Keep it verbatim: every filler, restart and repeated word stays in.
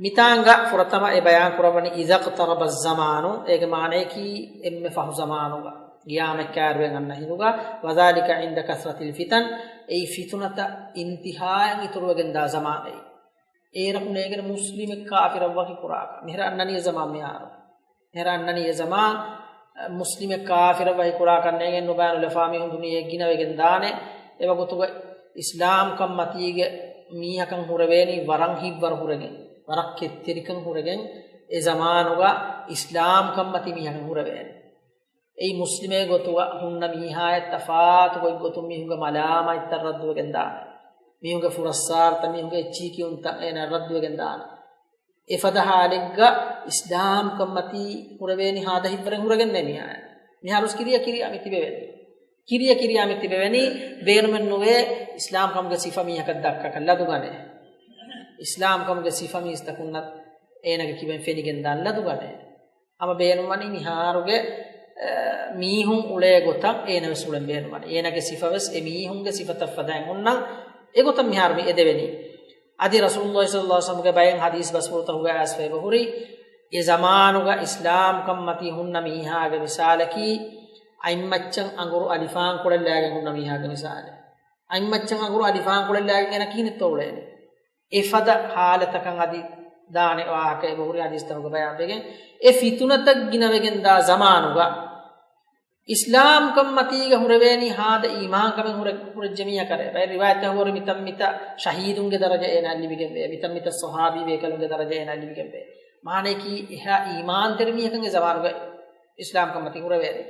މިތާނގަ ފުރަތަމަ އެ ބަޔާން ކުރައްވަނީ، إذا اقترب الزمان، އޭގެ މާނައަކީ އެންމެ ފަހު ޒަމާނުގަ، ގިޔާމަތް ކާރިވެގެން އަންނަ ހިނދުގަ، وذلك عند كثرة الفتن، އެއީ ފިތުނަތައް އިންތިހާއަށް އިތުރުވެގެންދާ ޒަމާނެއް. އޭރަކު ނޭނގެން މުސްލިމެއް ކާފިރަށް ވަކި ކުރާކަށް. މިހިރަ އަންނަނީ އެ ޒަމާން މިހާރު. މިހިރަ އަންނަނީ އެ ޒަމާން، މުސްލިމެއް ކާފިރަށް ވަކި ކުރާކަށް ނޭނގެން ނުބަޔާނު ލަފާ މީހުން ދުނިޔެ ގިނަވެގެން ދާނެ. އެވަގުތުގަ އިސްލާމްކަން މަތީގެ މީހަކަށް ހުރެވޭނީ ވަރަށް ހިތްވަރު ހުރެގެން، ވަރަށް ކެތްތެރިކަން ހުރެގެން އެ ޒަމާނުގަ އިސްލާމްކަން މަތީ މީހަކަށް ހުރެވޭނެ. އެއީ މުސްލިމެއް ގޮތުގަ ހުންނަ މީހާއަށް ތަފާތު ގޮތްގޮތުން މީހުންގެ މަލާމާތްތައް ރައްދުވެގެން ދާނެ. މީހުންގެ ފުރައްސާރަތައް، މީހުންގެ އެއްޗިހި ކިޔުންތައް އޭނާ ރައްދުވެގެން ދާނެ. އެފަދަ ހާލެއްގަ އިސްލާމްކަން މަތީ ހުރެވޭނީ ހާދަ ހިތްވަރެއް ހުރެގެންނޭ މިއާ. މިހާރުސް ކިރިޔަ ކިރިޔާ މި ތިބެވެނީ. ކިރިޔަ ކިރިޔާ މި ތިބެވެނީ، ބޭނުމެއް ނުވޭ އިސްލާމްކަމުގެ ސިފަ މީހަކަށް ދައްކަކަށް ލަދުގަނޭ. އިސްލާމްކަމުގެ ސިފަ މީސްތަކުންނަށް އޭނާގެ ކިބައިން ފެނިގެން ދާން ލަދުގަނޭ. ހަމަ ބޭނުންވަނީ މިހާރުގެ، އަ، މީހުން އުޅޭ ގޮތަށް އޭނަވެސް އުޅެން ބޭނުންވަނީ. އޭނާގެ ސިފަވެސް އެ މީހުންގެ ސިފަތައް ފަދައިން ހުންނަން. އެގޮތަށް މިހާރު މި އެދެވެނީ. އަދި ރަސޫލުﷲ ޞައްލަﷲ ޢަލައިހި ވަސައްލަމްގެ ބައެއް ޙަދީޘް ބަސްފުޅުތަކުގައި އައިސްފައި އެބަހުރި، އެ ޒަމާނުގަ އިސްލާމްކަން މަތީ ހުންނަ މީހާގެ މިސާލަކީ، އަތްމައްޗަށް އަނގުރު އަލިފާންކޮޅެއް ލައިގެން ހުންނަ މީހާގެ މިސާލެއް. އަތްމައްޗަށް އަނގުރު އަލިފާންކޮޅެއް ލައިގެން އޭނަ ކިހިނެއްތޯ އުޅޭނެ؟ އެފަދަ ހާލަތަކަށް އަދި ދާނެ ވާހަކަ އެބަހުރި ޙަދީޘްތަކުގަ ބަޔާންވެގެން، އެ ފިތުނަތައް ގިނަވެގެން ދާ ޒަމާނުގަ، އިސްލާމްކަން މަތީގަ ހުރެވޭނީ ހާދަ އީމާންކަމެއް ހުރެ-، ހުރެއްޖެ މީހަކަށް. ބައެއް ރިވާޔަތްތަކުގަ ހުރި މިތަން މިތަން ޝަހީދުންގެ ދަރަޖަ އޭނާ ލިބިގެންވޭ، މިތަން މިތަން ޞަޙާބީ ބޭކަލުންގެ ދަރަޖަ އޭނާ ލިބިގެންވޭ. މާނައަކީ އެހާ އީމާންތެރި މީހަކަށް އެ ޒަމާނުގަ އިސްލާމްކަން މަތީ ހުރެވޭނެ.